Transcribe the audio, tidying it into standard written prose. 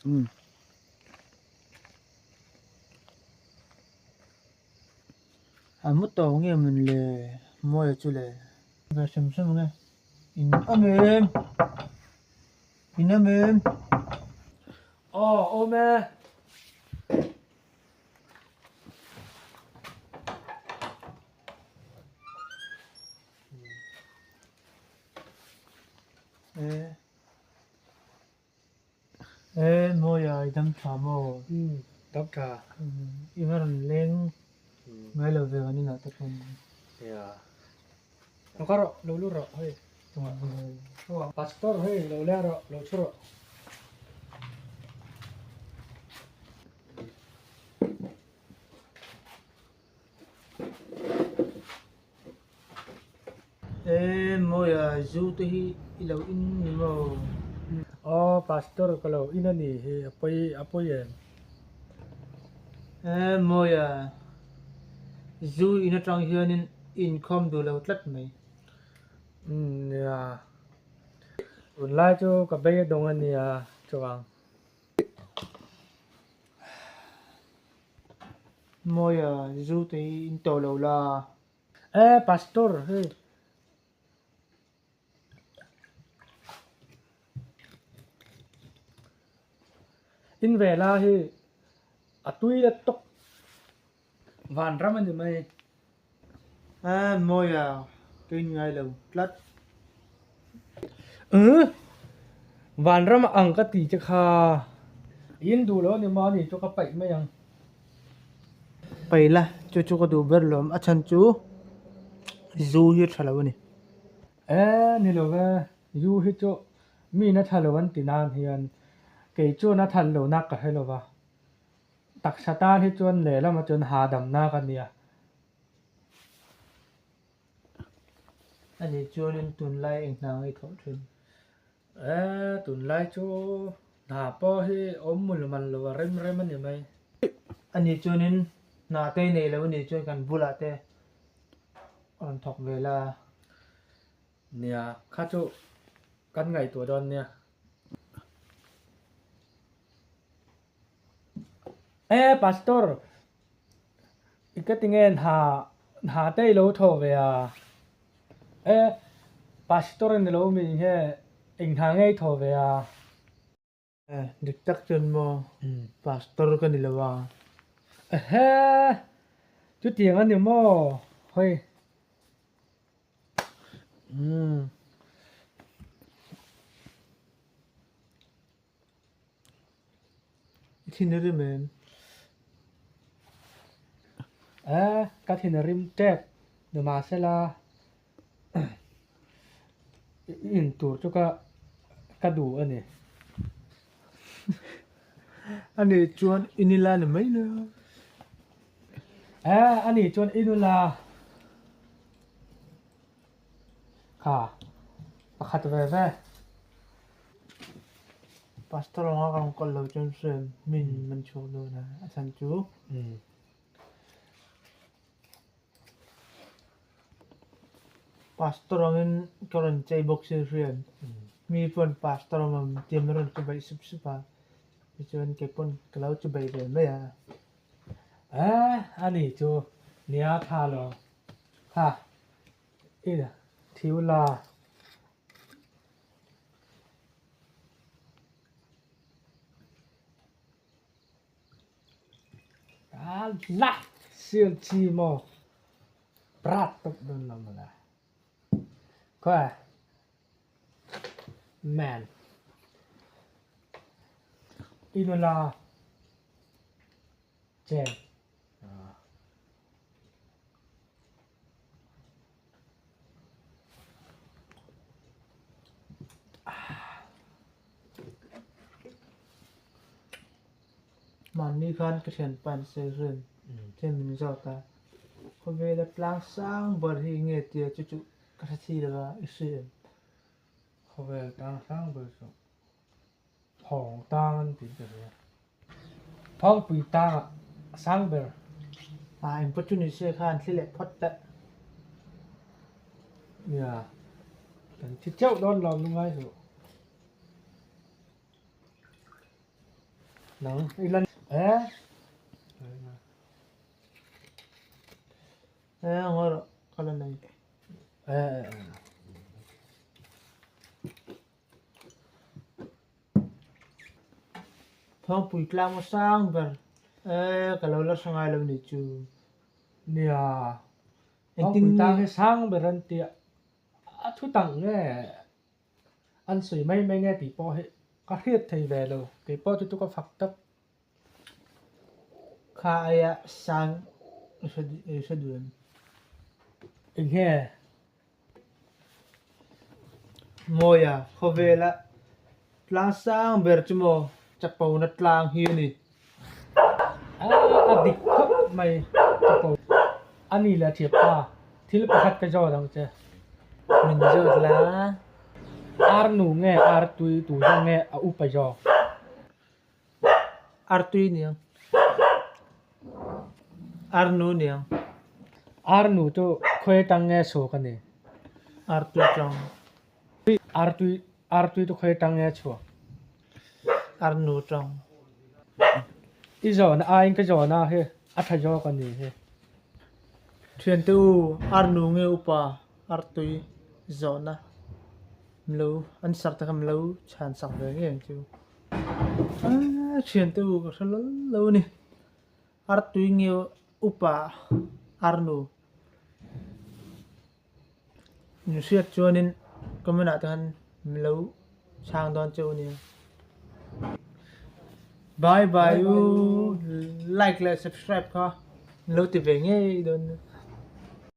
Umm. A mu tawh nge mawn le Mawia chu le. Ve hrim hrim ang e. In awm em? In awm em? Aw awm e. E. E Mawia i dam tha maw? Umm dam tha. I va rawn leng ngai lo ve kan inah te pawn. Nia. Lo kal rawh, lo lut rawh hei. Pastor hei lo leng rawh, lo thu rawh. E Mawia zu te hi i lo in ni maw? Aw Pastor ka lo in a ni hi a pawi a pawi em? E Mawia zu in atang hianin i inkhawm duh lo tlat mai. Umm nia tunlai chu ka bei a dawng a nia chuang. Mawia zu te hi in tawh lo la. E pastor hei. In ve la hi a tui la tawk vanram a ni mai. E Mawia ka in ngai lo tlat. Umm vanram ang ka ti che kha. In duh lo a ni maw a ni chu ka paih mai ang. Paih la chu chu ka duh ber lawm a chhan chu zu hi tha lo a ni. E ni lo ve zu hi chu mi na tha lo an ti nan hian kei chuan a that lo nak ka hre lo va taksa tan hi chuan lehlam ah chuan hahdam nak a nia. A nih chuanin tunlai eng hna ngei thawh thin? E, tunlai chu hna pawh hi awm mul man lo a rem rem a ni mai. A nih chuanin hna te nei lo a nih chuan kan bulah te rawn thawk ve la. Nia, kha chu kan ngaihtuah dawn nia. E, Pastor, I ka ti nge hna hna te i lo thaw ve a? E, Pastor ni lo mi nge eng hna nge i thaw ve a? E, dik tak chuan maw Pastor ka ni lo a. Ehe, chutiang a ni maw? Hawi. Umm. I thin a rim em? E, ka thin a rim tep nimahsela i in tur chu ka ka duh a ni. A nih chuan i nila ni mai lo. E, a nih chuan i nula kha pakhat ve ve. Pastor anga ka rawn kal lo chuan hriat min man chhuak dawn a, a chhan chu Pastor angin ka rawn chei bawk si hriat mi pawn Pastor ang awm tiam a rawn chu baih sup sup a, tichuan kei pawn ka lo chu baih ve mai a. E a ni chu nia tha lo ha i thiu la. La sial chi maw prat tawp dawn lo mawle khawi man i nula chen. Mahni khan ka thianpa an sawi rin chuan min zawt a, khawvela tlang sang ber hi nge tia chu chu ka hre si lo a, i hria em? Khawvel tlang sang ber chu Phawng tang an tih ka hria. Phawngpui tangah a sang ber. A engpawh chu ni se khan thli leh phawt teh. Nia, kan thi teuh dawn lo lungai suh. Nang i la e. E ngawi rawh ka la nei. E. Thawngpui tlang a sang ber e ka lo la hre ngai lo ni chu. Nia Thawngpui tlang hi sang ber an tia a thu tang nge an sawi mai mai nge tih pawh hi ka hriat thei ve lo kei pawh chu chu ka fak tak. Kha aia sang i hre duh em? Eng nge? Mawia, khawvela tlang sang ber chu maw chapona tlang hi a ni. A dik khawp mai chapo a ni leh thiap ta, thil pakhat ka zawt ang che. Min zawt la. Ar nu nge ar tui tu zawk nge a upa zawk? Ar tui niang. Ar nu niang. Ar nu chu khawi atang nge chhuak a ni? Ar tui atang. Ar tui ar tui chu khawi atang nge chhuak? Ar nu atang. I zawhna aiin ka zawhna hi a tha zawk a ni hi. Thiante u, ar nu nge upa ar tui zawhna mlo an sak te kha mlo chhan sak ve ngei ang chu. Thiante u ka hre lal lo a ni. Ar tui nge upa ar nu min hriat chuanin comment ah te khan min lo chhang dawn cheu a nia. Bye bye u like leh subscribe kha min lo ti ve ngei dawn nia.